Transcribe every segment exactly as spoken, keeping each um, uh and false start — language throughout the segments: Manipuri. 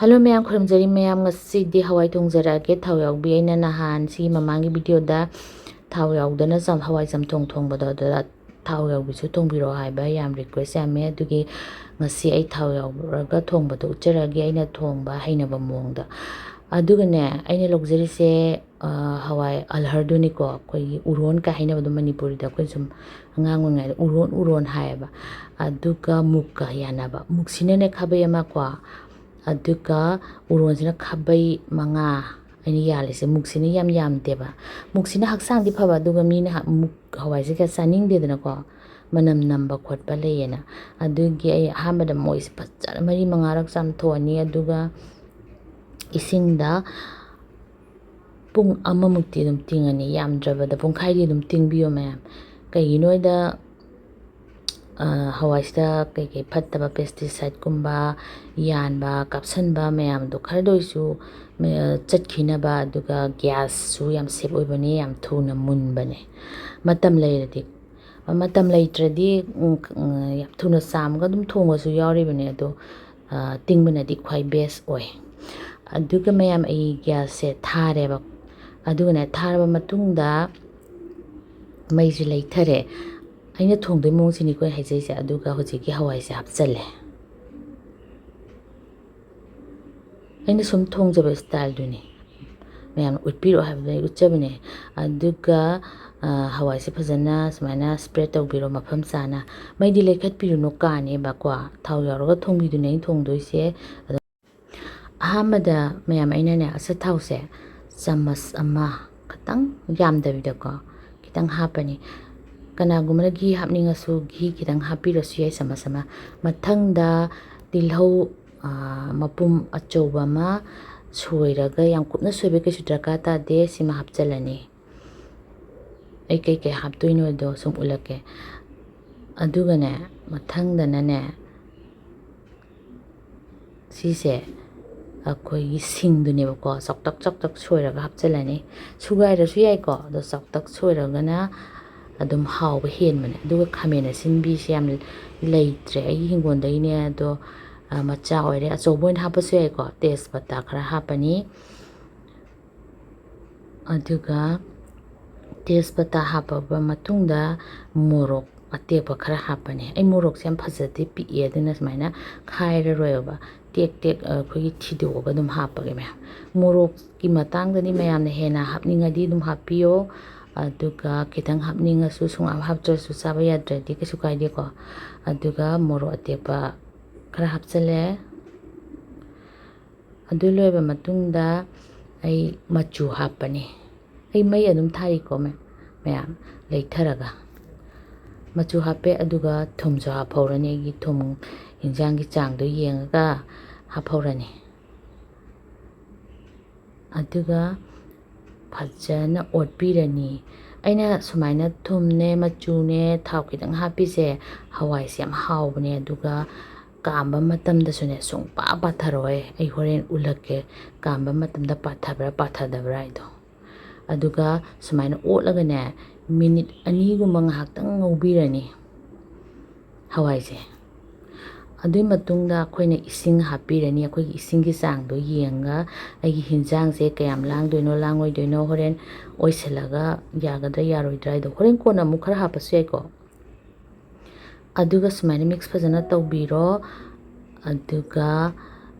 ꯍꯜꯂꯣ ꯃꯌꯥꯝ, ꯈꯨꯔꯨꯝꯖꯔꯤ ꯃꯌꯥꯝ꯫ ꯉꯁꯤꯗꯤ ꯍꯋꯥꯏ ꯊꯣꯡꯖꯔꯛꯑꯒꯦ꯫ ꯊꯥꯎ ꯌꯥꯎꯕꯤ, ꯑꯩꯅ ꯅꯍꯥꯟ ꯁꯤꯒꯤ ꯃꯃꯥꯡꯒꯤ ꯚꯤꯗꯤꯑꯣꯗ ꯊꯥꯎ ꯌꯥꯎꯗꯅ ꯆꯝ-, ꯍꯋꯥꯏ ꯆꯝꯊꯣꯡ ꯊꯣꯡꯕꯗꯣ, ꯑꯗꯨꯗ ꯊꯥꯎ ꯌꯥꯎꯕꯤꯁꯨ ꯊꯣꯡꯕꯤꯔꯛꯑꯣ ꯍꯥꯏꯕ ꯌꯥꯝ ꯔꯤꯀ꯭ꯋꯦꯁ ꯌꯥꯝꯃꯦ꯫ ꯑꯗꯨꯒꯤ ꯉꯁꯤ ꯑꯩ ꯊꯥꯎ ꯌꯥꯎꯔꯒ ꯊꯣꯡꯕꯗꯣ ꯎꯠꯆꯔꯛꯑꯒꯦ, ꯑꯩꯅ ꯊꯣꯡꯕ ꯍꯩꯅꯕ ꯃꯑꯣꯡꯗ꯫ ꯑꯗꯨꯒꯅꯦ, ꯑꯩꯅ ꯂꯧꯖꯔꯤꯁꯦ, ꯑ, ꯍꯋꯥꯏ ꯑꯜꯍꯔꯗꯨꯅꯤꯀꯣ, ꯑꯩꯈꯣꯏꯒꯤ ꯎꯔꯣꯟ ꯀꯥꯏ ꯍꯥꯏꯅꯕꯗꯣ ꯃꯅꯤꯄꯨꯔꯤꯗ ꯑꯩꯈꯣꯏ ꯁꯨꯝ ꯑꯉꯥꯡ ꯑꯣꯏꯔꯤꯉꯩꯗ ꯎꯔꯣꯟ ꯎꯔꯣꯟ ꯍꯥꯏꯌꯦꯕ꯫ ꯑꯗꯨꯒ ꯃꯨꯛꯀ ꯌꯥꯟꯅꯕ, ꯃꯨꯛꯁꯤꯅꯅꯦ ꯈꯥꯕꯩ ꯑꯃ ꯀꯣ, ꯑꯗꯨꯒ ꯎꯔꯣꯟꯁꯤꯅ ꯈꯥꯕꯩ ꯃꯉꯥ ꯑꯩꯅ ꯌꯥꯜꯂꯤꯁꯦ꯫ ꯃꯨꯛꯁꯤꯅ ꯌꯥꯝ ꯌꯥꯝꯗꯦꯕ꯫ ꯃꯨꯛꯁꯤꯅ ꯍꯛꯆꯥꯡꯗꯤ ꯐꯕ, ꯑꯗꯨꯒ ꯃꯤꯅ ꯍ-, ꯃꯨꯛ ꯍꯋꯥꯏꯁꯦ ꯀꯌꯥ ꯆꯥꯅꯤꯡꯗꯦꯗꯅꯀꯣ, ꯃꯅꯝ ꯅꯝꯕ ꯈꯣꯠꯄ ꯂꯩꯌꯦꯅ꯫ ꯑꯗꯨꯒꯤ ꯑꯩ ꯑꯍꯥꯟꯕꯗ ꯃꯣꯏꯁꯦ ꯐꯖꯅ ꯃꯔꯤ ꯃꯉꯥꯔꯛ ꯆꯥꯝꯊꯣꯛꯑꯅꯤ, ꯑꯗꯨꯒ ꯏꯁꯤꯡꯗ ꯄꯨꯡ ꯑꯃꯃꯨꯛꯇꯤ ꯑꯗꯨꯝ ꯇꯤꯡꯉꯅꯤ, ꯌꯥꯝꯗ꯭ꯔꯕꯗ ꯄꯨꯡꯈꯥꯏꯗꯤ ꯑꯗꯨꯝ ꯇꯤꯡꯕꯤꯌꯣ ꯃꯌꯥꯝ꯫ ꯀꯩꯒꯤꯅꯣ ꯍꯥꯏꯗ, ꯑ, ꯍꯋꯥꯏꯁꯤꯗ ꯀꯩꯀꯩ ꯐꯠꯇꯕ pesticideꯀꯨꯝꯕ ꯌꯥꯟꯕ, ꯀꯥꯞꯁꯟꯕ ꯃꯌꯥꯝꯗꯣ ꯈꯔꯗ ꯑꯣꯏꯁꯨ, ꯃ-, ꯆꯠꯈꯤꯅꯕ, ꯑꯗꯨꯒ ꯒ꯭ꯌꯥꯁꯁꯨ ꯌꯥꯝ ꯁꯦꯞ ꯑꯣꯏꯕꯅꯦ, ꯌꯥꯝ ꯊꯨꯅ ꯃꯨꯟꯕꯅꯦ꯫ ꯃꯇꯝ ꯂꯩꯔꯗꯤ, ꯃꯇꯝ ꯂꯩꯇ꯭ꯔꯗꯤ, ꯎꯝ, ꯌꯥꯝ ꯊꯨꯅ ꯆꯥꯝꯃꯒ ꯑꯗꯨꯝ ꯊꯣꯡꯕꯁꯨ ꯌꯥꯎꯔꯤꯕꯅꯦ, ꯑꯗꯣ, ꯑ, ꯇꯤꯡꯕꯅꯗꯤ ꯈ꯭ꯋꯥꯏ best ꯑꯣꯏ꯫ ꯑꯗꯨꯒ ꯃꯌꯥꯝ, ꯑꯩ ꯒ꯭ꯌꯥꯁꯁꯦ ꯊꯥꯔꯦꯕ꯫ ꯑꯗꯨꯒꯅꯦ, ꯊꯥꯔꯕ ꯃꯇꯨꯡꯗ ꯃꯩꯁꯦ ꯂꯩꯊꯔꯦ꯫ ꯑꯩꯅ ꯊꯣꯡꯗꯣꯏ ꯃꯑꯣꯡꯁꯤꯅꯤꯀꯣ ꯑꯩ ꯍꯥꯏꯖꯩꯁꯦ꯫ ꯑꯗꯨꯒ ꯍꯧꯖꯤꯛꯀꯤ ꯍꯋꯥꯏꯁꯦ ꯍꯥꯞꯆꯜꯂꯦ꯫ ꯑꯩꯅ ꯁꯨꯝ ꯊꯣꯡꯖꯕ styleꯗꯨꯅꯤ꯫ ꯃꯌꯥꯝꯅ ꯎꯠꯄꯤꯔꯛꯑꯣ ꯍꯥꯏꯕꯗ ꯑꯩ ꯎꯠꯆꯕꯅꯦ꯫ ꯑꯗꯨꯒ, ꯑ, ꯍꯋꯥꯏꯁꯦ ꯐꯖꯅ ꯁꯨꯃꯥꯏꯅ spread ꯇꯧꯕꯤꯔꯣ ꯃꯐꯝ ꯆꯥꯅ꯫ ꯃꯩꯗꯤ ꯂꯩꯈꯠꯄꯤꯔꯨꯅꯨ, ꯀꯥꯅꯦꯕꯀꯣ꯫ ꯊꯥꯎ ꯌꯥꯎꯔꯒ ꯊꯣꯡꯕꯤꯗꯨꯅꯦ ꯑꯩꯅ ꯊꯣꯡꯗꯣꯏꯁꯦ꯫ ꯑꯗꯣ ꯑꯍꯥꯟꯕꯗ ꯃꯌꯥꯝ ꯑꯩꯅꯅꯦ ꯑꯆꯥꯊꯥꯎꯁꯦ ꯆꯥꯃꯁ ꯑꯃ ꯈꯤꯇꯪ ꯌꯥꯝꯗꯕꯤꯗꯀꯣ ꯈꯤꯇꯪ ꯍꯥꯞꯄꯅꯤ꯫ ꯀꯅꯥꯒꯨꯝꯕꯅ ꯘꯤ ꯍꯥꯞꯅꯤꯡꯉꯁꯨ ꯘꯤ ꯈꯤꯇꯪ ꯍꯥꯞꯄꯤꯔꯁꯨ ꯌꯥꯏ ꯆꯥꯃꯁ ꯑꯃ꯫ ꯃꯊꯪꯗ ꯇꯤꯜꯍꯧ, ꯑ, ꯃꯄꯨꯝ ꯑꯆꯧꯕ ꯑꯃ ꯁꯣꯏꯔꯒ, ꯌꯥꯝ ꯀꯨꯞꯅ ꯁꯣꯏꯕ ꯀꯩꯁꯨ ꯗꯔꯀꯥꯔ ꯇꯥꯗꯦ, ꯁꯤꯃ ꯍꯥꯞꯆꯤꯜꯂꯅꯤ꯫ ꯑꯩ ꯀꯩꯀꯩ ꯍꯥꯞꯇꯣꯏꯅꯣꯗꯣ ꯁꯨꯝ ꯎꯠꯂꯛꯀꯦ꯫ ꯑꯗꯨꯒꯅꯦ, ꯃꯊꯪꯗꯅꯅꯦ, ꯁꯤꯁꯦ ꯑꯩꯈꯣꯏꯒꯤ ꯁꯤꯡꯗꯨꯅꯦꯕꯀꯣ, ꯆꯥꯎꯇꯛ ꯆꯥꯎꯇꯛ ꯁꯣꯏꯔꯒ ꯍꯥꯞꯆꯤꯜꯂꯅꯤ꯫ ꯁꯨꯒꯥꯏꯔꯁꯨ ꯌꯥꯏꯀꯣ, ꯑꯗꯣ ꯆꯥꯎꯇꯛ ꯁꯣꯏꯔꯒꯅ ꯑꯗꯨꯝ ꯍꯥꯎꯕ ꯍꯦꯟꯕꯅꯦ꯫ ꯑꯗꯨꯒ ꯈꯥꯃꯦꯟ ꯑꯁꯤꯟꯕꯤꯁꯦ ꯌꯥꯝ ꯂꯩꯇ꯭ꯔꯦ ꯑꯩꯒꯤ ꯍꯤꯡꯒꯣꯜꯗꯒꯤꯅꯦ, ꯑꯗꯣ ꯑ, ꯃꯆꯥ ꯑꯣꯏꯔꯦ꯫ ꯑꯆꯧꯕ ꯑꯣꯏꯅ ꯍꯥꯞꯄꯁꯨ ꯌꯥꯏꯀꯣ꯫ ꯇꯦꯖꯄꯇꯥ ꯈꯔ ꯍꯥꯞꯄꯅꯤ꯫ ꯑꯗꯨꯒ ꯇꯦꯖꯄꯇꯥ ꯍꯥꯞꯄꯕ ꯃꯇꯨꯡꯗ ꯃꯣꯔꯣꯛ ꯑꯇꯦꯛꯄ ꯈꯔ ꯍꯥꯞꯄꯅꯤ꯫ ꯑꯩ ꯃꯣꯔꯣꯛꯁꯦ ꯌꯥꯝ ꯐꯖꯗꯦ, ꯄꯤꯛꯑꯦ, ꯑꯗꯨꯅ ꯁꯨꯃꯥꯏꯅ ꯈꯥꯏꯔꯔꯣꯏꯕ꯫ ꯇꯦꯛ ꯇꯦꯛ, ꯑ, ꯑꯩꯈꯣꯏꯒꯤ ꯊꯤꯗꯣꯛꯑꯒ ꯑꯗꯨꯝ ꯍꯥꯞꯄꯒꯦ ꯃꯌꯥꯝ꯫ ꯃꯣꯔꯣꯛꯀꯤ ꯃꯇꯥꯡꯗꯗꯤ ꯃꯌꯥꯝꯅ ꯍꯦꯟꯅ ꯍꯥꯞꯅꯤꯡꯉꯗꯤ ꯑꯗꯨꯝ ꯍꯥꯞꯄꯤꯌꯣ꯫ ꯑꯗꯨꯒ ꯈꯤꯇꯪ ꯍꯥꯞꯅꯤꯡꯉꯁꯨ ꯁꯨꯡꯍꯥꯞ ꯍꯥꯞꯇ꯭ꯔꯁꯨ ꯆꯥꯕ ꯌꯥꯗ꯭ꯔꯗꯤ ꯀꯩꯁꯨ ꯀꯥꯏꯗꯦꯀꯣ꯫ ꯑꯗꯨꯒ ꯃꯣꯔꯣꯛ ꯑꯇꯦꯛꯄ ꯈꯔ ꯍꯥꯞꯆꯜꯂꯦ꯫ ꯑꯗꯨ ꯂꯣꯏꯕ ꯃꯇꯨꯡꯗ ꯑꯩ ꯃꯆꯨ ꯍꯥꯞꯄꯅꯤ꯫ ꯑꯩ ꯃꯩ ꯑꯗꯨꯝ ꯊꯥꯔꯤꯀꯣ ꯃ-, ꯃꯌꯥꯝ, ꯂꯩꯊꯔꯒ꯫ ꯃꯆꯨ ꯍꯥꯞꯄꯦ, ꯑꯗꯨꯒ ꯊꯨꯝꯁꯨ ꯍꯥꯞꯍꯧꯔꯅꯤ꯫ ꯑꯩꯒꯤ ꯊꯨꯝ ꯏꯟꯖꯥꯡꯒꯤ ꯆꯥꯡꯗꯣ ꯌꯦꯡꯉꯒ ꯍꯥꯞꯍꯧꯔꯅꯤ꯫ ꯑꯗꯨꯒ ꯐꯖꯅ ꯑꯣꯠꯄꯤꯔꯅꯤ꯫ ꯑꯩꯅ ꯁꯨꯃꯥꯏꯅ ꯊꯨꯝꯅꯦ, ꯃꯆꯨꯅꯦ, ꯊꯥꯎ ꯈꯤꯇꯪ ꯍꯥꯞꯄꯤꯁꯦ, ꯍꯋꯥꯏꯁꯦ ꯌꯥꯝ ꯍꯥꯎꯕꯅꯦ꯫ ꯑꯗꯨꯒ ꯀꯥꯝꯕ ꯃꯇꯝꯗꯁꯨꯅꯦ, ꯁꯨꯡꯄꯥ ꯄꯥꯊꯔꯣꯏ꯫ ꯑꯩ ꯍꯣꯔꯦꯟ ꯎꯠꯂꯛꯀꯦ, ꯀꯥꯝꯕ ꯃꯇꯝꯗ ꯄꯥꯊꯕ꯭ꯔꯥ ꯄꯥꯊꯗꯕ꯭ꯔꯥ ꯍꯥꯏꯗꯣ꯫ ꯑꯗꯨꯒ ꯁꯨꯃꯥꯏꯅ ꯑꯣꯠꯂꯒꯅꯦ, ꯃꯤꯅꯤꯠ ꯑꯅꯤꯒꯨꯝꯕ ꯉꯥꯏꯍꯥꯛꯇꯪ ꯉꯧꯕꯤꯔꯅꯤ ꯍꯋꯥꯏꯁꯦ꯫ ꯑꯗꯨꯒꯤ ꯃꯇꯨꯡꯗ ꯑꯩꯈꯣꯏꯅ ꯏꯁꯤꯡ ꯍꯥꯞꯄꯤꯔꯅꯤ꯫ ꯑꯩꯈꯣꯏꯒꯤ ꯏꯁꯤꯡꯒꯤ ꯆꯥꯡꯗꯣ ꯌꯦꯡꯉꯒ, ꯑꯩꯒꯤ ꯍꯤꯟꯖꯥꯡꯁꯦ ꯀꯌꯥꯝ ꯂꯥꯡꯗꯣꯏꯅꯣ, ꯂꯥꯡꯉꯣꯏꯗꯣꯏꯅꯣ, ꯍꯣꯔꯦꯟ ꯑꯣꯏꯁꯤꯜꯂꯒ ꯌꯥꯒꯗ꯭ꯔꯥ ꯌꯥꯔꯣꯏꯗ꯭ꯔꯥ ꯍꯥꯏꯗꯣ꯫ ꯍꯣꯔꯦꯟ ꯀꯣꯟꯅ ꯑꯃꯨꯛ ꯈꯔ ꯍꯥꯞꯄꯁꯨ ꯌꯥꯏꯀꯣ꯫ ꯑꯗꯨꯒ ꯁꯨꯃꯥꯏꯅ mix ꯐꯖꯅ ꯇꯧꯕꯤꯔꯣ꯫ ꯑꯗꯨꯒ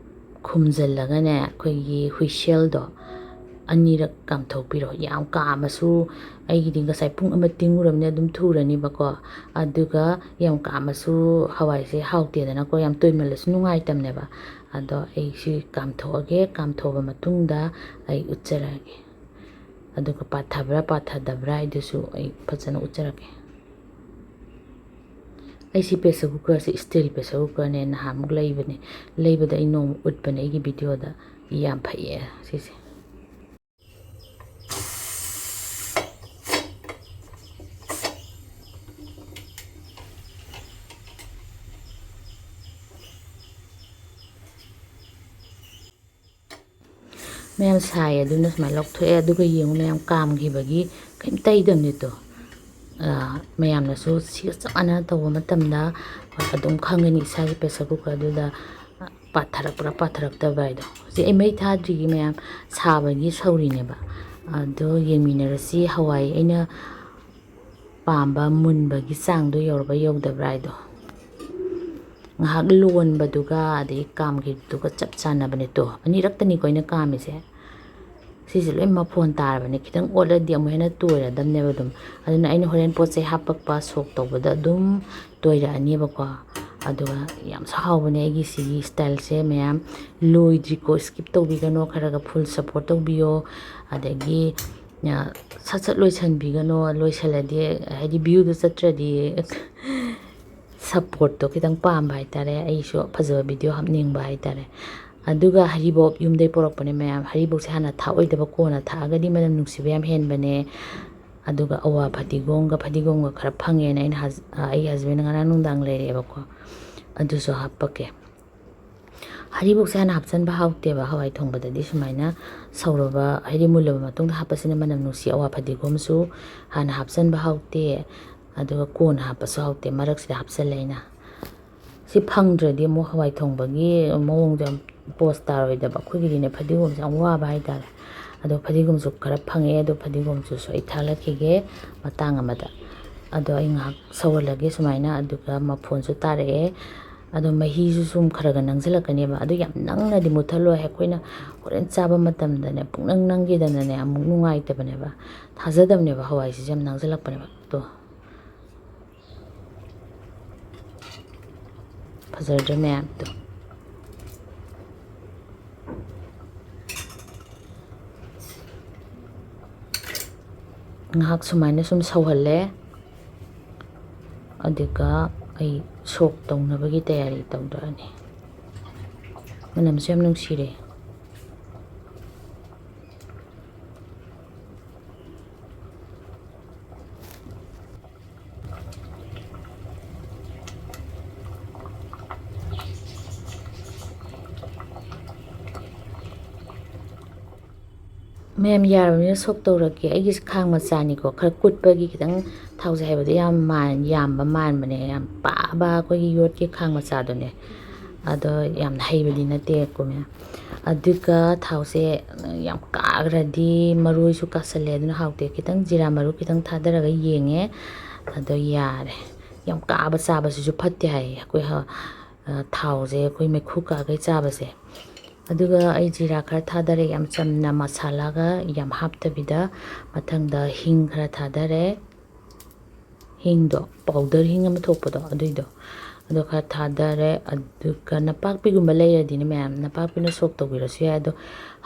ꯈꯨꯝꯖꯤꯜꯂꯒꯅꯦ, ꯑꯩꯈꯣꯏꯒꯤ ꯍꯨꯏꯁꯦꯜꯗꯣ ꯑꯅꯤꯔꯛ ꯀꯥꯝꯊꯣꯛꯄꯤꯔꯣ꯫ ꯌꯥꯝ ꯀꯥꯝꯃꯁꯨ, ꯑꯩꯒꯤꯗꯤ ꯉꯁꯥꯏ ꯄꯨꯡ ꯑꯃ ꯇꯤꯡꯉꯨꯔꯕꯅꯤꯅ ꯑꯗꯨꯝ ꯊꯨꯔꯅꯤꯕꯀꯣ꯫ ꯑꯗꯨꯒ ꯌꯥꯝ ꯀꯥꯝꯃꯁꯨ ꯍꯋꯥꯏꯁꯦ ꯍꯥꯎꯇꯦꯗꯅꯀꯣ, ꯌꯥꯝ ꯇꯣꯏꯃꯜꯂꯁꯨ ꯅꯨꯡꯉꯥꯏꯇꯕꯅꯦꯕ꯫ ꯑꯗꯣ ꯑꯩ ꯁꯤ ꯀꯥꯝꯊꯣꯛꯑꯒꯦ, ꯀꯥꯝꯊꯣꯛꯑꯕ ꯃꯇꯨꯡꯗ ꯑꯩ ꯎꯠꯆꯔꯛꯑꯒꯦ꯫ ꯑꯗꯨꯒ ꯄꯥꯊꯕ꯭ꯔꯥ ꯄꯥꯊꯗꯕ꯭ꯔꯥ ꯍꯥꯏꯗꯨꯁꯨ ꯑꯩ ꯐꯖꯅ ꯎꯠꯆꯔꯛꯀꯦ꯫ ꯑꯩ ꯁꯤ pressure cookerꯁꯦ steel pressure cookerꯅꯦ, ꯅꯍꯥꯟꯃꯨꯛ ꯂꯩꯕꯅꯦ꯫ ꯂꯩꯕꯗ ꯑꯩ ꯅꯣꯡꯃ ꯎꯠꯄꯅꯦ ꯑꯩꯒꯤ videoꯗ꯫ ꯌꯥꯝ ꯐꯩꯌꯦ ꯁꯤꯁꯦ꯫ ꯃꯌꯥꯝ ꯁꯥꯏ, ꯑꯗꯨꯅ ꯁꯨꯃꯥꯏꯅ ꯂꯧꯊꯣꯛꯑꯦ꯫ ꯑꯗꯨꯒ ꯌꯦꯡꯉꯨ ꯃꯌꯥꯝ, ꯀꯥꯝꯈꯤꯕꯒꯤ ꯀꯩꯝ ꯇꯩꯗꯕꯅꯤꯗꯣ꯫ ꯑ, ꯃꯌꯥꯝꯅꯁꯨ ꯁꯤꯒ ꯆꯞ ꯃꯥꯟꯅꯅ ꯇꯧꯕ ꯃꯇꯝꯗ ꯑꯗꯨꯝ ꯈꯪꯒꯅꯤ ꯏꯁꯥꯒꯤ pressure cooker ꯑꯗꯨꯗ ꯄꯥꯊꯔꯛꯄ꯭ꯔꯥ ꯄꯥꯊꯔꯛꯇꯕ꯭ꯔꯥ ꯍꯥꯏꯗꯣ꯫ ꯍꯧꯖꯤꯛ ꯑꯩ ꯃꯩ ꯊꯥꯗ꯭ꯔꯤꯒꯤ ꯃꯌꯥꯝ, ꯁꯥꯕꯒꯤ ꯁꯧꯔꯤꯅꯦꯕ꯫ ꯑꯗꯣ ꯌꯦꯡꯃꯤꯟꯅꯔꯁꯤ꯫ ꯍꯋꯥꯏ ꯑꯩꯅ ꯄꯥꯝꯕ ꯃꯨꯟꯕꯒꯤ ꯆꯥꯡꯗꯣ ꯌꯧꯔꯕ ꯌꯧꯗꯕ꯭ꯔꯥ ꯍꯥꯏꯗꯣ꯫ ꯉꯥꯏꯍꯥꯛ ꯂꯣꯟꯕꯗꯨꯒ ꯑꯗꯒꯤ ꯀꯥꯝꯈꯤꯕꯗꯨꯒ ꯆꯞ ꯆꯥꯟꯅꯕꯅꯦ꯫ ꯇꯣ, ꯑꯅꯤꯔꯛꯇꯅꯤꯀꯣ ꯑꯩꯅ ꯀꯥꯝꯃꯤꯁꯦ꯫ ꯁꯤꯁꯦ ꯂꯣꯏ ꯃꯐꯣꯟ ꯇꯥꯔꯕꯅꯦ꯫ ꯈꯤꯇꯪ ꯑꯣꯠꯂꯗꯤ ꯑꯃꯨꯛ ꯍꯦꯟꯅ ꯇꯣꯏꯔꯗꯝꯅꯦꯕ ꯑꯗꯨꯝ꯫ ꯑꯗꯨꯅ ꯑꯩꯅ ꯍꯣꯔꯦꯟ ꯄꯣꯠ ꯆꯩ ꯍꯥꯞꯄꯛꯄ, ꯁꯣꯛ ꯇꯧꯕꯗ ꯑꯗꯨꯝ ꯇꯣꯏꯔꯛꯑꯅꯦꯕꯀꯣ꯫ ꯑꯗꯨꯒ ꯌꯥꯝꯁꯨ ꯍꯥꯎꯕꯅꯦ ꯑꯩꯒꯤ ꯁꯤꯒꯤ ꯁ꯭ꯇꯥꯏꯜꯁꯦ ꯃꯌꯥꯝ꯫ ꯂꯣꯏꯗ꯭ꯔꯤꯀꯣ, skip ꯇꯧꯕꯤꯒꯅꯣ, ꯈꯔꯒ full support ꯇꯧꯕꯤꯌꯣ꯫ ꯑꯗꯒꯤ, ꯑ, ꯁꯠ ꯁꯠ ꯂꯣꯏꯁꯟꯕꯤꯒꯅꯣ, ꯂꯣꯏꯁꯜꯂꯗꯤ ꯍꯥꯏꯗꯤ view ꯗꯨ ꯆꯠꯇ꯭ꯔꯗꯤ support ꯇꯣ ꯈꯤꯇꯪ ꯄꯥꯝꯕ ꯍꯥꯏꯇꯥꯔꯦ, ꯑꯩꯁꯨ ꯐꯖꯕ video ꯍꯥꯞꯅꯤꯡꯕ ꯍꯥꯏꯇꯥꯔꯦ꯫ ꯑꯗꯨꯒ ꯍꯔꯤꯕꯣꯞ ꯌꯨꯝꯗꯩ ꯄꯨꯔꯛꯄꯅꯦ ꯃꯌꯥꯝ꯫ ꯍꯔꯤꯕꯣꯞꯁꯦ ꯍꯥꯟꯅ ꯊꯥꯛꯑꯣꯏꯗꯕ, ꯀꯣꯟꯅ ꯊꯥꯛꯑꯒꯗꯤ ꯃꯅꯝ ꯅꯨꯡꯁꯤꯕ ꯌꯥꯝ ꯍꯦꯟꯕꯅꯦ꯫ ꯑꯗꯨꯒ ꯑꯋꯥ ꯐꯗꯤꯒꯣꯝꯒ, ꯐꯗꯤꯒꯣꯝꯒ ꯈꯔ ꯐꯪꯉꯦꯅ ꯑꯩꯅ ꯍꯁ-, ꯑ, ꯑꯩꯒꯤ husband ꯅ ꯉꯔꯥꯡ ꯅꯨꯡꯗꯥꯡ ꯂꯩꯔꯛꯑꯦꯕꯀꯣ, ꯑꯗꯨꯁꯨ ꯍꯥꯞꯄꯛꯀꯦ꯫ ꯍꯔꯤꯕꯣꯞꯁꯦ ꯍꯥꯟꯅ ꯍꯥꯞꯆꯟꯕ ꯍꯥꯎꯇꯦꯕ ꯍꯋꯥꯏ ꯊꯣꯡꯕꯗꯗꯤ꯫ ꯁꯨꯃꯥꯏꯅ ꯁꯧꯔꯕ, ꯍꯥꯏꯗꯤ ꯃꯨꯜꯂꯕ ꯃꯇꯨꯡꯗ ꯍꯥꯞꯄꯁꯤꯅ ꯃꯅꯝ ꯅꯨꯡꯁꯤ꯫ ꯑꯋꯥ ꯐꯗꯤꯒꯣꯝꯁꯨ ꯍꯥꯟꯅ ꯍꯥꯞꯆꯟꯕ ꯍꯥꯎꯇꯦ, ꯑꯗꯨꯒ ꯀꯣꯟꯅ ꯍꯥꯞꯄꯁꯨ ꯍꯥꯎꯇꯦ, ꯃꯔꯛꯁꯤꯗ ꯍꯥꯞꯆꯜꯂꯦ ꯑꯩꯅ꯫ ꯁꯤ ꯐꯪꯗ꯭ꯔꯗꯤ ꯑꯃꯨꯛ ꯍꯋꯥꯏ ꯊꯣꯡꯕꯒꯤ ꯃꯑꯣꯡꯗꯣ ꯌꯥꯝ ꯄꯣꯁ ꯇꯥꯔꯣꯏꯗꯕ꯫ ꯑꯩꯈꯣꯏꯒꯤꯗꯤꯅꯦ, ꯐꯗꯤꯒꯣꯝꯁꯦ ꯌꯥꯝ ꯋꯥꯕ ꯍꯥꯏꯇꯥꯔꯦ꯫ ꯑꯗꯣ ꯐꯗꯤꯒꯣꯝꯁꯨ ꯈꯔ ꯐꯪꯉꯛꯑꯦ, ꯑꯗꯣ ꯐꯗꯤꯒꯣꯝꯁꯤꯁꯨ ꯑꯩ ꯊꯥꯛꯂꯛꯈꯤꯒꯦ ꯃꯇꯥꯡ ꯑꯃꯗ꯫ ꯑꯗꯣ ꯑꯩ ꯉꯥꯏꯍꯥꯛ ꯁꯧꯍꯜꯂꯒꯦ ꯁꯨꯃꯥꯏꯅ, ꯑꯗꯨꯒ ꯃꯐꯣꯟꯁꯨ ꯇꯥꯔꯛꯑꯦ꯫ ꯑꯗꯣ ꯃꯍꯤꯁꯨ ꯁꯨꯝ ꯈꯔ ꯈꯔ ꯅꯪꯁꯤꯜꯂꯛꯀꯅꯦꯕ꯫ ꯑꯗꯨ ꯌꯥꯝ ꯅꯪꯅꯗꯤ ꯃꯨꯠꯊꯠꯂꯣꯏ, ꯑꯩꯈꯣꯏꯅ ꯍꯣꯔꯦꯟ ꯆꯥꯕ ꯃꯇꯝꯗꯅꯦ ꯄꯨꯡꯅꯪ ꯅꯪꯈꯤꯗꯅꯅꯦ ꯑꯃꯨꯛ ꯅꯨꯡꯉꯥꯏꯇꯕꯅꯦꯕ꯫ ꯊꯥꯖꯗꯕꯅꯦꯕ ꯍꯋꯥꯏꯁꯤꯁꯨ ꯌꯥꯝ ꯅꯪꯁꯤꯜꯂꯛꯄꯅꯦꯕ꯫ ꯑꯗꯣ ꯐꯖꯗ꯭ꯔ ꯃꯌꯥꯝꯗꯣ꯫ ꯉꯥꯏꯍꯥꯛ ꯁꯨꯃꯥꯏꯅ ꯁꯨꯝ ꯁꯧꯍꯜꯂꯦ, ꯑꯗꯨꯒ ꯑꯩ ꯁꯣꯛ ꯇꯧꯅꯕꯒꯤ ꯇꯌꯥꯔꯤ ꯇꯧꯗꯣꯔꯅꯤ꯫ ꯃꯅꯝꯁꯨ ꯌꯥꯝ ꯅꯨꯡꯁꯤꯔꯦ꯫ ꯃꯌꯥꯝ ꯌꯥꯔꯕꯅꯤꯅ ꯁꯣꯛ ꯇꯧꯔꯒꯦ꯫ ꯑꯩꯒꯤꯁꯦ ꯈꯥꯡ ꯃꯆꯥꯅꯤꯀꯣ, ꯈꯔ ꯀꯨꯠꯄꯒꯤ ꯈꯤꯇꯪ ꯊꯥꯎꯁꯦ ꯍꯥꯏꯕꯗ ꯌꯥꯝ ꯃꯥꯟ-, ꯌꯥꯝꯕ ꯃꯥꯟꯕꯅꯦ, ꯌꯥꯝ ꯄꯥꯕ ꯑꯩꯈꯣꯏꯒꯤ ꯌꯣꯠꯀꯤ ꯈꯥꯡ ꯃꯆꯥꯗꯨꯅꯦ꯫ ꯑꯗꯣ ꯌꯥꯝꯅ ꯍꯩꯕꯗꯤ ꯅꯠꯇꯦ ꯀꯨꯝꯃꯦ꯫ ꯑꯗꯨꯒ ꯊꯥꯎꯁꯦ ꯌꯥꯝ ꯀꯥꯈ꯭ꯔꯗꯤ ꯃꯔꯣꯏꯁꯨ ꯀꯥꯁꯜꯂꯦ, ꯑꯗꯨꯅ ꯍꯥꯎꯇꯦ꯫ ꯈꯤꯇꯪ ꯖꯤꯔꯥ ꯃꯔꯨ ꯈꯤꯇꯪ ꯊꯥꯗꯔꯒ ꯌꯦꯡꯉꯦ꯫ ꯑꯗꯣ ꯌꯥꯔꯦ꯫ ꯌꯥꯝ ꯀꯥꯕ ꯆꯥꯕꯁꯤꯁꯨ ꯐꯠꯇꯦ ꯍꯥꯏꯌꯦ, ꯑꯩꯈꯣꯏ ꯍ-, ꯑ, ꯊꯥꯎꯁꯦ ꯑꯩꯈꯣꯏ ꯃꯩꯈꯨ ꯀꯥꯈꯩ ꯆꯥꯕꯁꯦ꯫ ꯑꯗꯨꯒ ꯑꯩ ꯖꯤꯔꯥ ꯈꯔ ꯊꯥꯗꯔꯦ, ꯌꯥꯝ ꯆꯝꯅ ꯃꯁꯥꯂꯥꯒ ꯌꯥꯝ ꯍꯥꯞꯇꯕꯤꯗ꯫ ꯃꯊꯪꯗ ꯍꯤꯡ ꯈꯔ ꯊꯥꯗꯔꯦ꯫ ꯍꯤꯡꯗꯣ, ꯄꯥꯎꯗꯔ ꯍꯤꯡ ꯑꯃ ꯊꯣꯛꯄꯗꯣ, ꯑꯗꯨꯏꯗꯣ, ꯑꯗꯣ ꯈꯔ ꯊꯥꯗꯔꯦ꯫ ꯑꯗꯨꯒ ꯅꯄꯥꯛꯄꯤꯒꯨꯝꯕ ꯂꯩꯔꯗꯤꯅꯦ ꯃꯌꯥꯝ, ꯅꯄꯥꯛꯄꯤꯅ ꯁꯣꯛ ꯇꯧꯕꯤꯔꯁꯨ ꯌꯥꯏ꯫ ꯑꯗꯣ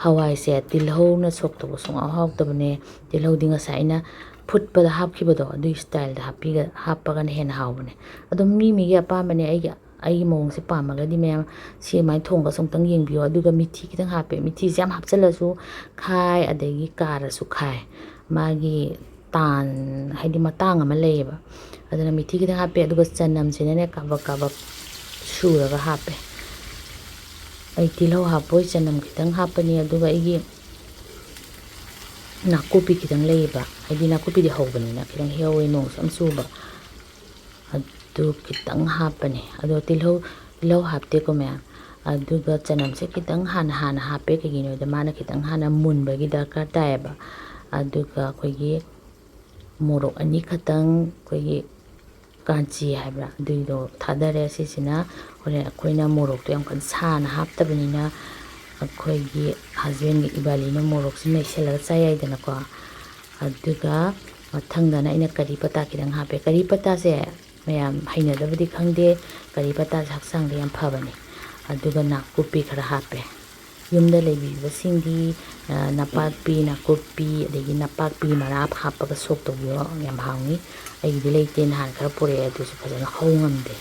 ꯍꯋꯥꯏꯁꯦ ꯇꯤꯜꯍꯧꯅ ꯁꯣꯛ ꯇꯧꯕ ꯁꯨꯡꯍꯥꯎ ꯍꯥꯎꯇꯕꯅꯦ꯫ ꯇꯤꯜꯍꯧꯗꯤ ꯉꯁꯥꯏ ꯑꯩꯅ ꯐꯨꯠꯄꯗ ꯍꯥꯞꯈꯤꯕꯗꯣ, ꯑꯗꯨꯒꯤ ꯏꯁꯇꯥꯏꯜꯗ ꯍꯥꯞꯄꯤꯒ-, ꯍꯥꯞꯄꯒꯅ ꯍꯦꯟꯅ ꯍꯥꯎꯕꯅꯦ꯫ ꯑꯗꯨꯝ ꯃꯤ ꯃꯤꯒꯤ ꯑꯄꯥꯝꯕꯅꯦ꯫ ꯑꯩꯒꯤ, ꯑꯩꯒꯤ ꯃꯑꯣꯡꯁꯦ ꯄꯥꯝꯃꯒꯗꯤ ꯃꯌꯥꯝ ꯁꯤ ꯑꯗꯨꯃꯥꯏꯅ ꯊꯣꯡꯉꯒꯁꯨ ꯑꯃꯨꯛꯇꯪ ꯌꯦꯡꯕꯤꯌꯣ꯫ ꯑꯗꯨꯒ ꯃꯤꯊꯤ ꯈꯤꯇꯪ ꯍꯥꯞꯄꯦ꯫ ꯃꯤꯊꯤꯁꯦ ꯌꯥꯝ ꯍꯥꯞꯆꯤꯜꯂꯁꯨ ꯈꯥꯏ, ꯑꯗꯒꯤ ꯀꯥꯔꯁꯨ ꯈꯥꯏ꯫ ꯃꯥꯒꯤ ꯇꯥꯟ, ꯍꯥꯏꯗꯤ ꯃꯇꯥꯡ ꯑꯃ ꯂꯩꯌꯦꯕ꯫ ꯑꯗꯨꯅ ꯃꯤꯊꯤ ꯈꯤꯇꯪ ꯍꯥꯞꯄꯦ, ꯑꯗꯨꯒ ꯆꯅꯝꯁꯤꯅꯅꯦ ꯀꯥꯕꯛ ꯀꯥꯕꯛ ꯁꯨꯔꯒ ꯍꯥꯞꯄꯦ꯫ ꯑꯩ ꯇꯤꯜꯍꯧ ꯍꯥꯞꯄꯣꯏ, ꯆꯅꯝ ꯈꯤꯇꯪ ꯍꯥꯞꯄꯅꯤ, ꯑꯗꯨꯒ ꯑꯩꯒꯤ ꯅꯥꯀꯨꯞꯄꯤ ꯈꯤꯇꯪ ꯂꯩꯌꯦꯕ, ꯍꯥꯏꯗꯤ ꯅꯥꯀꯨꯞꯄꯤꯗꯤ ꯍꯧꯕꯅꯤꯅ ꯈꯤꯇꯪ ꯍꯦꯛꯍꯧꯋꯦ, ꯅꯣꯡꯁꯨ ꯌꯥꯝ ꯆꯨꯕ꯫ ꯑꯗꯨ ꯈꯤꯇꯪ ꯍꯥꯞꯄꯅꯦ꯫ ꯑꯗꯣ ꯇꯤꯜꯍꯧ, ꯇꯤꯜꯍꯧ ꯍꯥꯞꯇꯦꯀꯣ ꯃꯌꯥꯝ꯫ ꯑꯗꯨꯒ ꯆꯅꯝꯁꯦ ꯈꯤꯇꯪ ꯍꯥꯟꯅ, ꯍꯥꯟꯅ ꯍꯥꯞꯄꯦ, ꯀꯩꯒꯤꯅꯣꯗ ꯃꯥꯅ ꯈꯤꯇꯪ ꯍꯥꯟꯅ ꯃꯨꯟꯕꯒꯤ ꯗꯔꯀꯥꯔ ꯇꯥꯏꯌꯦꯕ꯫ ꯑꯗꯨꯒ ꯑꯩꯈꯣꯏꯒꯤ ꯃꯣꯔꯣꯛ ꯑꯅꯤꯈꯛꯇꯪ, ꯑꯩꯈꯣꯏꯒꯤ ꯀꯥꯟꯆꯤ ꯍꯥꯏꯕ꯭ꯔꯥ, ꯑꯗꯨꯏꯗꯣ ꯊꯥꯗꯔꯦ꯫ ꯁꯤꯁꯤꯅ ꯍꯣꯔꯦꯟ ꯑꯩꯈꯣꯏꯅ ꯃꯣꯔꯣꯛꯇꯣ ꯌꯥꯝ ꯀꯟꯅ ꯁꯥꯅ ꯍꯥꯞꯇꯕꯅꯤꯅ, ꯑꯩꯈꯣꯏꯒꯤ ꯍꯁꯕꯦꯟꯒ ꯏꯕꯥꯅꯤꯅ ꯃꯣꯔꯣꯛꯁꯤ ꯅꯩꯁꯜꯂꯒ ꯆꯥ ꯌꯥꯏꯗꯅꯀꯣ꯫ ꯑꯗꯨꯒ ꯃꯊꯪꯗꯅ ꯑꯩꯅ ꯀꯔꯤ ꯄꯇꯥ ꯈꯤꯇꯪ ꯍꯥꯞꯄꯦ꯫ ꯀꯔꯤ ꯄꯇꯥꯁꯦ ꯃꯌꯥꯝ ꯍꯩꯅꯗꯕꯗꯤ ꯈꯪꯗꯦ, ꯀꯔꯤ ꯄꯇꯥꯁꯦ ꯍꯛꯆꯥꯡꯗ ꯌꯥꯝ ꯐꯕꯅꯦ꯫ ꯑꯗꯨꯒ ꯅꯥꯀꯨꯞꯄꯤ ꯈꯔ ꯍꯥꯞꯄꯦ꯫ ꯌꯨꯝꯗ ꯂꯩꯕꯤꯕꯁꯤꯡꯗꯤ, ꯑ, ꯅꯄꯥꯛꯄꯤ, ꯅꯥꯀꯨꯞꯄꯤ, ꯑꯗꯒꯤ ꯅꯄꯥꯛꯄꯤ ꯃꯔꯥ ꯍꯥꯞꯄꯒ ꯁꯣꯛ ꯇꯧꯕꯤꯌꯣ, ꯌꯥꯝ ꯍꯥꯎꯅꯤ꯫ ꯑꯩꯒꯤꯗꯤ ꯂꯩꯇꯦ, ꯅꯍꯥꯟ ꯈꯔ ꯄꯨꯔꯛꯑꯦ, ꯑꯗꯨꯁꯨ ꯐꯖꯅ ꯍꯧ ꯉꯝꯗꯦ꯫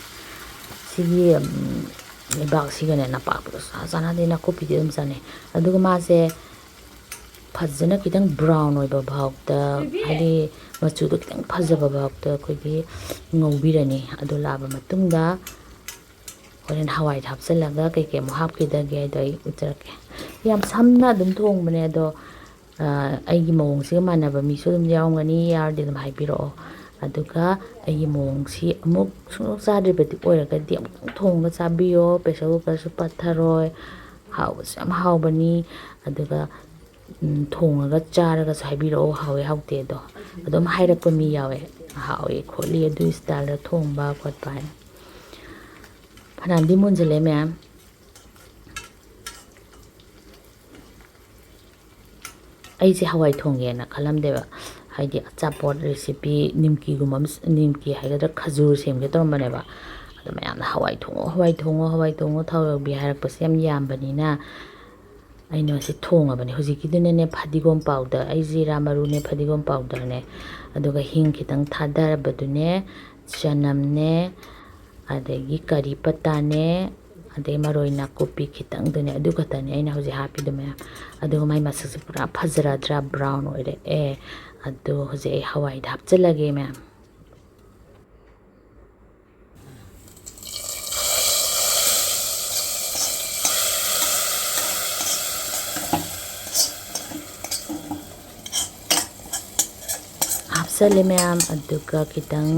ꯁꯤꯒꯤ, ꯎꯝ, ꯂꯩꯕꯥꯛꯁꯤꯒꯅꯦ ꯅꯄꯥꯛꯄꯤꯒ ꯁꯨꯡꯆꯥ ꯆꯥꯟꯅꯗꯦ, ꯅꯥꯀꯨꯞꯄꯤꯗꯤ ꯑꯗꯨꯝ ꯆꯥꯅꯩ꯫ ꯑꯗꯨꯒ ꯃꯥꯁꯦ ꯐꯖꯅ ꯈꯤꯇꯪ ꯕ꯭ꯔꯥꯎꯟ ꯑꯣꯏꯕ ꯐꯥꯎꯗ, ꯍꯥꯏꯗꯤ ꯃꯆꯨꯗꯣ ꯈꯤꯇꯪ ꯐꯖꯕ ꯐꯥꯎꯗ ꯑꯩꯈꯣꯏꯒꯤ ꯉꯧꯕꯤꯔꯅꯤ꯫ ꯑꯗꯨ ꯂꯥꯛꯑꯕ ꯃꯇꯨꯡꯗ ꯍꯣꯔꯦꯟ ꯍꯋꯥꯏꯗ ꯍꯥꯞꯆꯤꯜꯂꯒ ꯀꯩꯀꯩ ꯑꯃꯨꯛ ꯍꯥꯞꯈꯤꯗꯒꯦ ꯍꯥꯏꯗꯣ ꯑꯩ ꯎꯠꯆꯔꯛꯀꯦ꯫ ꯌꯥꯝ ꯁꯝꯅ ꯑꯗꯨꯝ ꯊꯣꯡꯕꯅꯦ, ꯑꯗꯣ, ꯑ, ꯑꯩꯒꯤ ꯃꯑꯣꯡꯁꯤꯒ ꯃꯥꯟꯅꯕ ꯃꯤꯁꯨ ꯑꯗꯨꯝ ꯌꯥꯎꯔꯝꯒꯅꯤ, ꯌꯥꯎꯔꯗꯤ ꯑꯗꯨꯝ ꯍꯥꯏꯕꯤꯔꯛꯑꯣ꯫ ꯑꯗꯨꯒ ꯑꯩꯒꯤ ꯃꯑꯣꯡꯁꯤ ꯑꯃꯨꯛ ꯁꯨꯡꯆꯥ ꯆꯥꯗ꯭ꯔꯤꯕꯗꯤ ꯑꯣꯏꯔꯒꯗꯤ ꯑꯃꯨꯛꯇꯪ ꯊꯣꯡꯉꯒ ꯆꯥꯕꯤꯌꯣ꯫ Pressure cookerꯁꯨ ꯄꯠꯊꯔꯣꯏ, ꯍꯥꯎꯕꯁꯨ ꯌꯥꯝ ꯍꯥꯎꯕꯅꯤ꯫ ꯑꯗꯨꯒ ꯎꯝ, ꯊꯣꯡꯉꯒ ꯆꯥꯔꯒꯁꯨ ꯍꯥꯏꯕꯤꯔꯛꯑꯣ, ꯍꯥꯎꯋꯦ ꯍꯥꯎꯇꯦ ꯑꯗꯣ꯫ ꯑꯗꯨꯝ ꯍꯥꯏꯔꯛꯄ ꯃꯤ ꯌꯥꯎꯋꯦ, ꯍꯥꯎꯋꯦ ꯈꯣꯠꯂꯤ ꯑꯗꯨ styleꯗ ꯊꯣꯡꯕ ꯈꯣꯠꯄ ꯍꯥꯏꯅ꯫ ꯐꯅꯌꯥꯝꯗꯤ ꯃꯨꯟꯖꯜꯂꯦ ꯃꯌꯥꯝ꯫ ꯑꯩꯁꯦ ꯍꯋꯥꯏ ꯊꯣꯡꯒꯦꯅ ꯈꯜꯂꯝꯗꯦꯕ, ꯍꯥꯏꯗꯤ ꯑꯆꯥꯄꯣꯠ recipe, ꯅꯤꯝꯀꯤꯒꯨꯝꯕ ꯑꯃ, ꯅꯤꯝꯀꯤ ꯍꯥꯏꯒꯗ꯭ꯔꯥ, ꯈꯖꯨꯔ ꯁꯦꯝꯒꯦ ꯇꯧꯔꯝꯕꯅꯦꯕ꯫ ꯑꯗꯣ ꯃꯌꯥꯝꯅ "ꯍꯋꯥꯏ ꯊꯣꯡꯉꯣ, ꯍꯋꯥꯏ ꯊꯣꯡꯉꯣ, ꯍꯋꯥꯏ ꯊꯣꯡꯉꯣ, ꯊꯥꯎ ꯌꯥꯎꯕꯤ" ꯍꯥꯏꯔꯛꯄꯁꯦ ꯌꯥꯝ ꯌꯥꯝꯕꯅꯤꯅ, ꯑꯩꯅ ꯃꯁꯤ ꯊꯣꯡꯉꯕꯅꯤ꯫ ꯍꯧꯖꯤꯛꯀꯤꯗꯨꯅꯅꯦ, ꯐꯗꯤꯒꯣꯝ powder, ꯑꯩ ꯖꯤꯔꯥ ꯃꯔꯨꯅꯦ, ꯐꯗꯤꯒꯣꯝ powderꯅꯦ, ꯑꯗꯨꯒ ꯍꯤꯡ ꯈꯤꯇꯪ ꯊꯥꯗꯔꯕꯗꯨꯅꯦ, ꯆꯅꯝꯅꯦ, ꯑꯗꯒꯤ ꯀꯔꯤ ꯄꯇꯥꯅꯦ, ꯑꯗꯩ ꯃꯔꯣꯏ ꯅꯥꯀꯨꯞꯄꯤ ꯈꯤꯇꯪꯗꯨꯅꯦ, ꯑꯗꯨ ꯈꯛꯇꯅꯦ ꯑꯩꯅ ꯍꯧꯖꯤꯛ ꯍꯥꯞꯄꯤꯗꯣ ꯃꯌꯥꯝ꯫ ꯑꯗꯨꯒ ꯃꯥꯏ ꯃꯁꯛꯁꯦ ꯄꯨꯔꯥ ꯐꯖꯔꯗ꯭ꯔꯥ? Brown ꯑꯣꯏꯔꯛꯑꯦ꯫ ꯑꯗꯣ ꯍꯧꯖꯤꯛ ꯑꯩ ꯍꯋꯥꯏꯗ ꯍꯥꯞꯆꯤꯜꯂꯒꯦ ꯃꯌꯥꯝ꯫ ꯍꯥꯞꯆꯜꯂꯦ ꯃꯌꯥꯝ, ꯑꯗꯨꯒ ꯈꯤꯇꯪ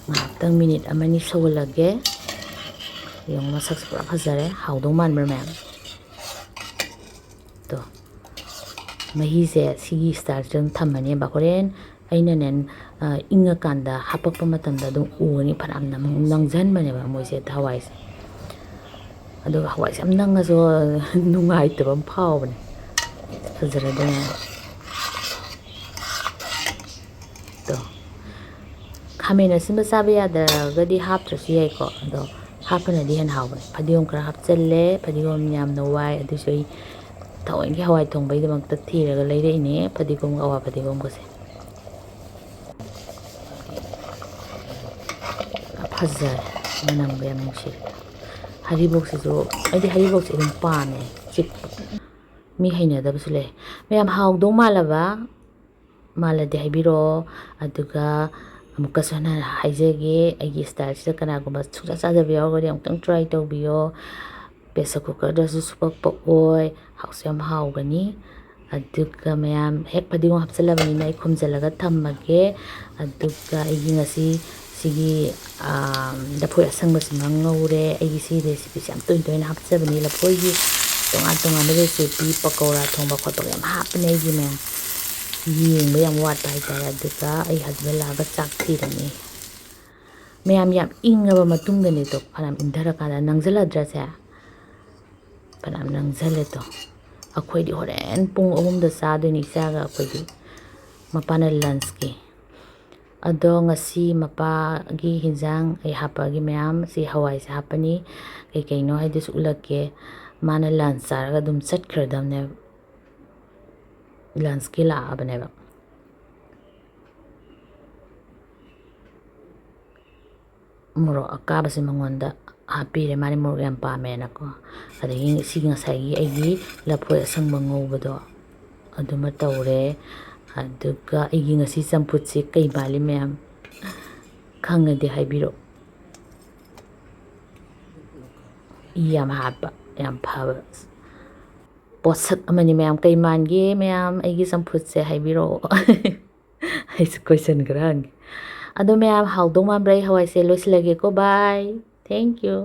ꯉꯥꯏꯍꯥꯛꯇꯪ minute ꯑꯃꯅꯤ ꯁꯧꯍꯜꯂꯒꯦ꯫ ꯌꯦꯡꯉꯣ, ꯃꯁꯛꯁꯦ ꯄꯨꯔꯥ ꯐꯖꯔꯦ꯫ ꯍꯥꯎꯗꯧ ꯃꯥꯟꯕ꯭ꯔꯥ ꯃꯌꯥꯝ? ꯇꯣ, ꯃꯍꯤꯁꯦ ꯁꯤꯒꯤ styleꯁꯤꯗ ꯑꯗꯨꯝ ꯊꯝꯃꯅꯦꯕ꯫ ꯍꯣꯔꯦꯟ ꯑꯩꯅꯅꯦ, ꯑ, ꯏꯪꯉꯀꯥꯟꯗ ꯍꯥꯄꯛꯄ ꯃꯇꯝꯗ ꯑꯗꯨꯝ ꯎꯔꯅꯤ, ꯐꯅꯌꯥꯝꯅ ꯑꯃꯨꯛ ꯅꯪꯁꯤꯟꯕꯅꯦꯕ ꯃꯣꯏꯁꯦ, ꯍꯋꯥꯏꯁꯦ꯫ ꯑꯗꯨꯒ ꯍꯋꯥꯏꯁꯦ ꯌꯥꯝ ꯅꯪꯉꯁꯨ ꯅꯨꯡꯉꯥꯏꯇꯕ ꯑꯃ ꯐꯥꯎꯕꯅꯦ꯫ ꯐꯖꯔꯗꯣꯏꯅꯦ꯫ ꯇꯣ, ꯈꯥꯃꯦꯟ ꯑꯁꯤꯟꯕ ꯆꯥꯕ ꯌꯥꯗ꯭ꯔꯒꯗꯤ ꯍꯥꯞꯇ꯭ꯔꯁꯨ ꯌꯥꯏꯀꯣ, ꯑꯗꯣ ꯍꯥꯞꯄꯅꯗꯤ ꯍꯦꯟꯅ ꯍꯥꯎꯕꯅꯦ꯫ ꯐꯗꯤꯒꯣꯝ ꯈꯔ ꯍꯥꯞꯆꯜꯂꯦ꯫ ꯐꯗꯤꯒꯣꯝ ꯌꯥꯝꯅ ꯋꯥꯏ, ꯑꯗꯨꯏꯁꯨ ꯑꯩ ꯊꯑꯣꯏꯒꯤ ꯍꯋꯥꯏ ꯊꯣꯡꯕꯒꯤꯗꯃꯛꯇ ꯊꯤꯔꯒ ꯂꯩꯔꯛꯏꯅꯦ, ꯐꯗꯤꯒꯣꯝꯒ ꯑꯋꯥ ꯐꯗꯤꯒꯣꯝꯒꯁꯦ꯫ ꯐꯖꯔꯦ, ꯃꯅꯝꯒ ꯌꯥꯝ ꯅꯨꯡꯁꯤꯔꯦ꯫ ꯍꯔꯤꯕꯣꯛꯁꯤꯁꯨ, ꯑꯩꯗꯤ ꯍꯔꯤꯕꯣꯛꯁꯦ ꯑꯗꯨꯝ ꯄꯥꯝꯃꯦ, ꯆꯤꯛꯄ꯫ ꯃꯤ ꯍꯩꯅꯗꯕꯁꯨ ꯂꯩ꯫ ꯃꯌꯥꯝ, ꯍꯥꯎꯗꯧ ꯃꯥꯜꯂꯕ? ꯃꯥꯜꯂꯗꯤ ꯍꯥꯏꯕꯤꯔꯛꯑꯣ꯫ ꯑꯗꯨꯒ ꯑꯃꯨꯛꯀꯁꯨ ꯍꯟꯅ ꯍꯥꯏꯖꯒꯦ, ꯑꯩꯒꯤ styleꯁꯤꯗ ꯀꯅꯥꯒꯨꯝꯕ ꯁꯨꯡꯆꯥ ꯆꯥꯗꯕ ꯌꯥꯎꯔꯒꯗꯤ ꯑꯃꯨꯛꯇꯪ try ꯇꯧꯕꯤꯌꯣ꯫ Pressure cookerꯗꯁꯨ ꯁꯨꯄꯛ ꯄꯛꯑꯣꯏ, ꯍꯥꯎꯁꯨ ꯌꯥꯝ ꯍꯥꯎꯒꯅꯤ꯫ ꯑꯗꯨꯒ ꯃꯌꯥꯝ ꯍꯦꯛ ꯐꯗꯤꯒꯣꯝ ꯍꯥꯞꯆꯤꯜꯂꯕꯅꯤꯅ ꯑꯩ ꯈꯨꯝꯖꯤꯜꯂꯒ ꯊꯝꯃꯒꯦ꯫ ꯑꯗꯨꯒ ꯑꯩꯒꯤ ꯉꯁꯤ ꯁꯤꯒꯤ ꯂꯐꯣꯏ ꯑꯁꯪꯕꯁꯤꯃ ꯉꯧꯔꯦ꯫ ꯑꯩꯒꯤ ꯁꯤ ꯔꯦꯁꯤꯄꯤꯁꯦ ꯌꯥꯝ ꯇꯣꯏꯅ ꯇꯣꯏꯅ ꯍꯥꯞꯆꯕꯅꯤ꯫ ꯂꯐꯣꯏꯒꯤ ꯇꯣꯉꯥꯟ ꯇꯣꯉꯥꯟꯕ ꯔꯦꯁꯤꯄꯤ, ꯄꯀꯧꯔꯥ ꯊꯣꯡꯕ ꯈꯣꯠꯄꯒ ꯌꯥꯝ ꯍꯥꯞꯄꯅꯦ ꯑꯩꯒꯤ ꯃꯌꯥꯝ꯫ ꯌꯦꯡꯕ ꯌꯥꯝ ꯋꯥꯠꯄ ꯍꯥꯏꯇꯥꯔꯦ꯫ ꯑꯗꯨꯒ ꯑꯩ ꯍꯁꯕꯦꯟ ꯂꯥꯛꯑꯒ ꯆꯥꯛ ꯊꯤꯔꯅꯤ꯫ ꯃꯌꯥꯝ ꯌꯥꯝ ꯏꯪꯉꯕ ꯃꯇꯨꯡꯗꯅꯦ ꯇꯣ, ꯐꯅꯌꯥꯝ ꯏꯪꯊꯔꯀꯥꯟꯗ ꯅꯪꯁꯤꯜꯂꯗ꯭ꯔꯁꯦ? ꯐꯅꯌꯥꯝ ꯅꯪꯁꯤꯜꯂꯦ ꯇꯣ꯫ ꯑꯩꯈꯣꯏꯗꯤ ꯍꯣꯔꯦꯟ ꯄꯨꯡ ꯑꯍꯨꯝꯗ ꯆꯥꯗꯣꯏꯅꯤ ꯏꯆꯥꯒ ꯑꯩꯈꯣꯏꯗꯤ꯫ ꯃꯄꯥꯅ ꯂꯟꯁꯀꯤ꯫ ꯑꯗꯣ ꯉꯁꯤ ꯃꯄꯥꯒꯤ ꯍꯤꯟꯖꯥꯡ ꯑꯩ ꯍꯥꯞꯄꯒꯤ ꯃꯌꯥꯝ ꯁꯤ ꯍꯋꯥꯏꯁꯦ ꯍꯥꯞꯄꯅꯤ꯫ ꯀꯩꯀꯩꯅꯣ ꯍꯥꯏꯗꯨꯁꯨ ꯎꯠꯂꯛꯀꯦ꯫ ꯃꯥꯅ ꯂꯟꯁ ꯆꯥꯔꯒ ꯑꯗꯨꯝ ꯆꯠꯈ꯭ꯔꯗꯕꯅꯦꯕ꯫ ꯂꯟꯁꯀꯤ ꯂꯥꯛꯑꯕꯅꯦꯕ꯫ ꯃꯣꯔꯣꯛ ꯑꯀꯥꯕꯁꯦ ꯃꯉꯣꯟꯗ ꯍꯥꯞꯄꯤꯔꯦ, ꯃꯥꯗꯤ ꯃꯣꯔꯣꯛ ꯌꯥꯝ ꯄꯥꯝꯃꯦꯅꯀꯣ꯫ ꯑꯗꯒꯤ ꯁꯤꯒꯤ ꯉꯁꯥꯏꯒꯤ ꯑꯩꯒꯤ ꯂꯐꯣꯏ ꯑꯁꯪꯕ ꯉꯧꯕꯗꯣ ꯑꯗꯨꯃ ꯇꯧꯔꯦ꯫ ꯑꯗꯨꯒ ꯑꯩꯒꯤ ꯉꯁꯤ ꯆꯝꯐꯨꯠꯁꯦ ꯀꯩ ꯃꯥꯜꯂꯤ ꯃꯌꯥꯝ? ꯈꯪꯉꯗꯤ ꯍꯥꯏꯕꯤꯔꯛꯑꯣ꯫ ꯏ ꯌꯥꯝ ꯍꯥꯞꯄ, ꯌꯥꯝ ꯐꯕ ꯄꯣꯠꯁꯛ ꯑꯃꯅꯤ ꯃꯌꯥꯝ꯫ ꯀꯩ ꯃꯥꯟꯒꯦ ꯃꯌꯥꯝ ꯑꯩꯒꯤ ꯆꯝꯐꯨꯠꯁꯦ ꯍꯥꯏꯕꯤꯔꯛꯑꯣ꯫ ꯑꯩꯁꯨ ꯀꯣꯏꯁꯟ ꯈꯔ ꯍꯪꯒꯦ꯫ ꯑꯗꯣ ꯃꯌꯥꯝ ꯍꯥꯎꯗꯧ ꯃꯥꯟꯕ꯭ꯔꯥ? ꯑꯩ ꯍꯋꯥꯏꯁꯦ ꯂꯣꯏꯁꯤꯜꯂꯒꯦꯀꯣ꯫ Bye, thank you꯫